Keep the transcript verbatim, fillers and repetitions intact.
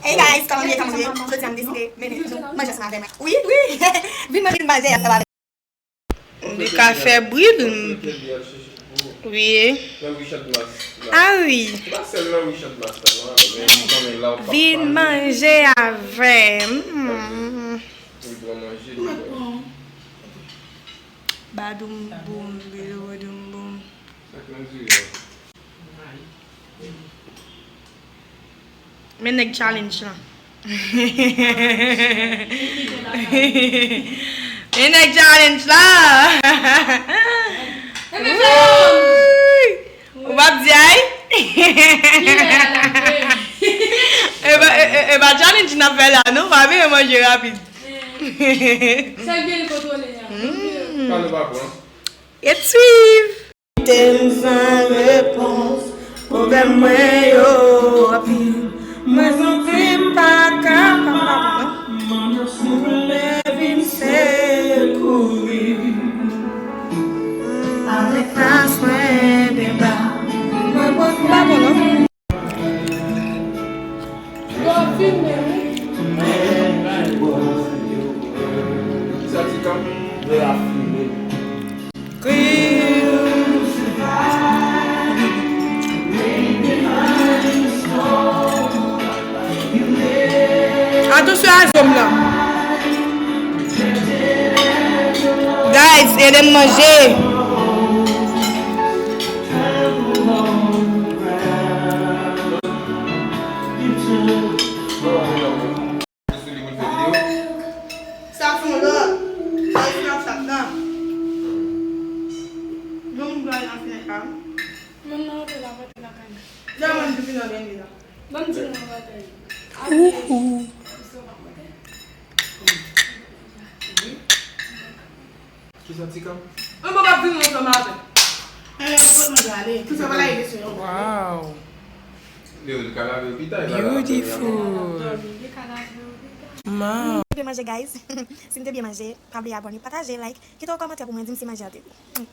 Hey guys, kòman nou ye, kòman nou ye? Jodi a m deside mennen nou manje ansanm avè mwen. Wi, wi. Vin manje, vin manje ansanm avè m. Li ka fè bri l. Wi. Ah wi. Vin manje avè m. Mm. Badoum boum, bidoum boum. Men nèg challenge lan. Men nèg challenge la. Wouy! Ou p ap di ay? E pa, e, e, e pa challenge n ap fè la, non? Pa veye manje rapid. Mm. Ret swiv. Kite m san repons, pwoblèm mwen yo anpil. Mwen santi m pa kapab, non. Mwen souleve m sekouri. Avèk kras mwen deba, mwen pran pa bon, non. Yo ap filme wi. Sa ti kanpe. Yo ap filme. Atansyon a zo m nan. Guys, ede m manje. Sa fon lòt. Sa Snapchat la. Yon moun pral nan fenèt la. Moun nan antre la, antre lakay mwen. Jan mwen di vin nan dènye la. Ban m di nou yon bagay. Ouhou. Kisa ti kanpe? Mwen pa p vin ansanm avè. Eh, kot mwen prale? Kisa pa la eleksyon yo? Wow. Yo, li ka lave pita, li ka lave. Beautiful. Li ka lave pita. Wow. M te byen manje, guys. Si m te byen manje, pa bliye abòne, pataje, like, kite yon kòmantè pou mwen di m si manje a te bon.